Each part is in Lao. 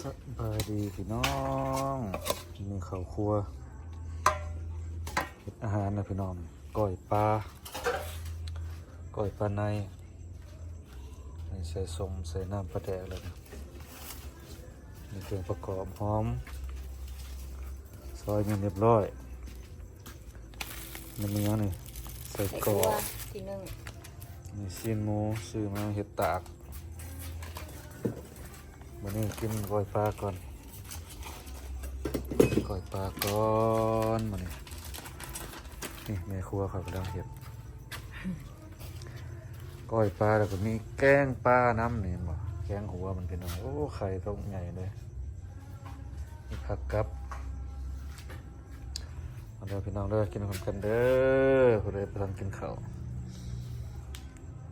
ສະບາຍດີພີ່ນ້ອງ ມື້ນີ້ເຂົ້າຄົວເຮັດອາຫານນະພີ່ນ້ອງ ກ້ອຍປາ ກ້ອຍປາໃນ ໃສ່ສົ້ມ ໃສ່ນ້ຳປາແດກແລ້ວນະ ມີເຄື່ອງປະກອບ ຫອມ ຊອຍໝິ່ນຮຽບຮ້ອຍ ແມ່ນຫຍັງນີ້ ໄສ້ກອກ ໃສ່ຖົ່ວ ທີໜຶ່ງ ນີ້ຊີ້ນໝູ ຊື້ມາເຮັດຕາກ ມື້ນີ້ກິນກ້ອຍປາກ່ອນ ກ້ອຍປາກ່ອນມື້ນີ້ ນີ້ແມ່ຄົວເຂົາກຳລັງເຮັດ ກ້ອຍປາ ແລ້ວກໍມີແກງປານຳນີ້ ເຫັນບໍ່ ແກງຫົວມັນພີ່ນ້ອງ ໂອ້ ໄຂ່ຕົກໃຫຍ່ເດ້ ມີຜັກກັບ ມາເດີພີ່ນ້ອງເດີ ກິນນຳກັນເດີ ຜູ້ໃດບໍ່ທັນກິນເຂົ້າ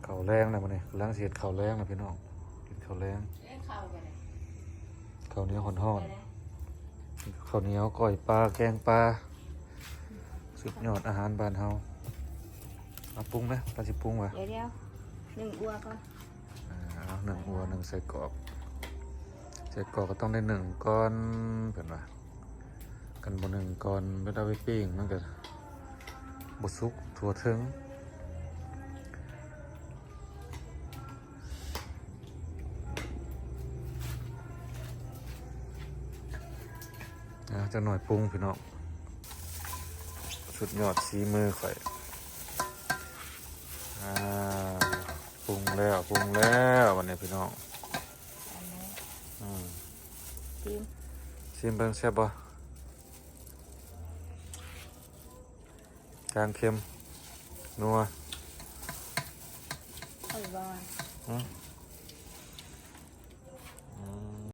ເຂົ້າແລງນະມື້ນີ້ ກຳລັງຊິເຮັດເຂົ້າແລງນະພີ່ນ້ອງ ກິນເຂົ້າແລງ ເອີ ເຂົ້າກໍໄດ້ ເຂົ້າໜຽວຮ້ອນໆ ເຂົ້າໜຽວ ກ້ອຍປາ ແກງປາ ສຸດຍອດອາຫານບ້ານເຮົາ ເອົາປຸງເດີ ປາຊິປຸງຫວາ ດຽວໆ ໜຶ້ງອົ່ວກ່ອນ ອ່າ ໜຶ້ງອົ່ວ ໜຶ້ງໄສ້ກອກ ໄສ້ກອກກໍຕ້ອງໄດ້ໜຶ້ງກ່ອນ ເພິ່ນວ່າ ຄັນບໍ່ໜຶ້ງກ່ອນ ເວລາໄປປີ້ງມັນກໍບໍ່ສຸກທົ່ວເຖິງ ອ່າ ຈັກໜ້ອຍປຸງພີ່ນ້ອງ ສຸດຍອດສີມືຂ້ອຍ ອ່າ ປຸງແລ້ວ ປຸງແລ້ວ ບັດນີ້ພີ່ນ້ອງ ອັນນີ້ ອືມ ຊີມ ຊີມເບິ່ງແຊບບໍ່? ຈາງ ເຄັມ ນົວ ຂ້ອຍວ່າ ຫຶ?